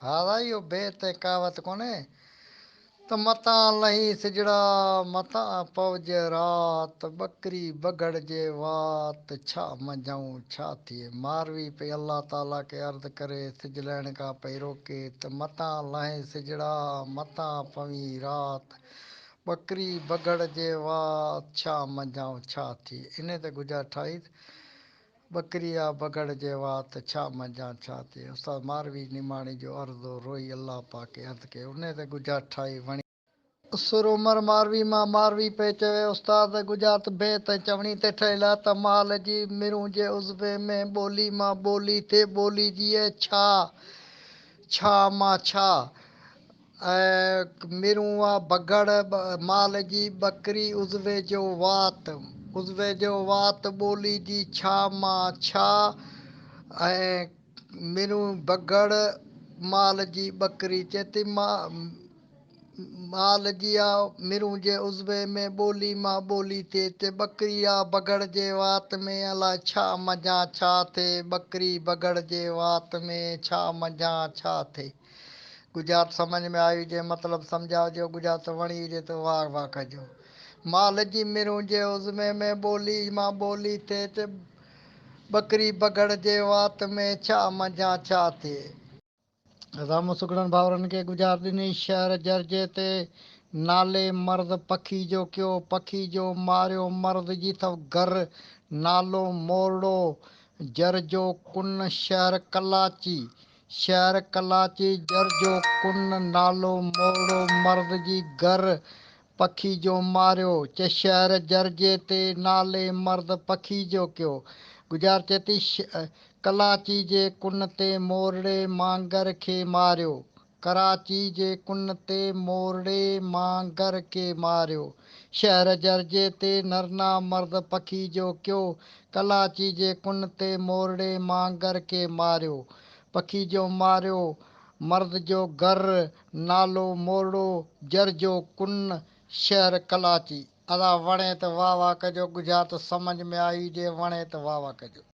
ها ادا اهو بيت ۽ ڪهاوت ڪونهي ته متان لهين سجڙا متان پوج رات ٻڪري بگهڙ جي وات ڇا منجهئون ڇا ٿئي ماروي پئي الله تعاليٰ کي عرض ڪري سج لهڻ کان پئي روڪي ته متان لهين سجڙا متان پوين رات ٻڪري بگهڙ جي وات ڇا منجهئون ڇا ٿئي انهي تي گجا ٺاهي ته ٻڪري آ بگهڙ جي وات، ڇا منجهان ڇا ٿئي. استاد ماروي نماڻي جو عرض هو، روئي الله پاڪ کي عرض ڪيو، انهي تي ڳجها ٺاهي وڻي. سر عمر ماروي مان ماروي پئي چوي، استاد ڳجهارت بيت ۽ چوڻي تي ٺهيل آ ته مال جي مرون جي عضوي ۾ ٻولي مان ٻولي ٿئي، ٻولي جي ڇا، ڇا مان ڇا. ۽ مرون آ بگهڙ مال جي ٻڪري عضوي جو وات عضوي جو وات ٻولي جي ڇا مان ڇا ۽ مرون بگهڙ مال جي ٻڪري چئي ٿي مال جي آ مرون جي عضوي ۾ ٻولي مان ٻولي ٿئي چي ٻڪري آ بگهڙ جي وات ۾ الاء ڇا منجهان ڇا ٿئي ٻڪري بگهڙ جي وات ۾ ڇا منجهان ڇا ٿئي. ڳجهارت سمجهه ۾ آئي هجي مطلب سمجهاء جو ڳجهارت وڻي هجي ته واهه واهه ڪجو. مال جي مرون جي عضوي ۾ ٻولي مان ٻولي ٿئي چي ٻڪري بگهڙ جي وات ۾ ڇا منجهان ڇا ٿئي. رام سگهڙن ڀائرن کي ڳجهارت ڏني شهر جرجي تي نالي مرض پکي جو ڪيو پکي جو ماريو مرض جي ٿو گهر نالو مورڙو جر جو ڪن شهر ڪلاچي شهر ڪلاچي جر جو ڪن نالو مورڙو مرض جي گر پکي جو ماريو چي شهر جرجي تي نالي مرض پکي جو ڪيو گجار چي ٿي ڪلاچي جي ڪن تي مورڙي مانگر کي ماريو ڪراچي جي ڪن تي مورڙي مانگر کي ماريو شهر جرجي تي نرنا مرض پکي جو ڪيو ڪلاچي جي ڪن تي مورڙي مانگر کي ماريو پکي جو ماريو مرض جو گر نالو مورڙو جر جو ڪن شهر ڪلاچي. ادا وڻي ته واه واه ڪجو ڳجهارت سمجهه ۾ آئي هجي وڻي ته واه واه ڪجو.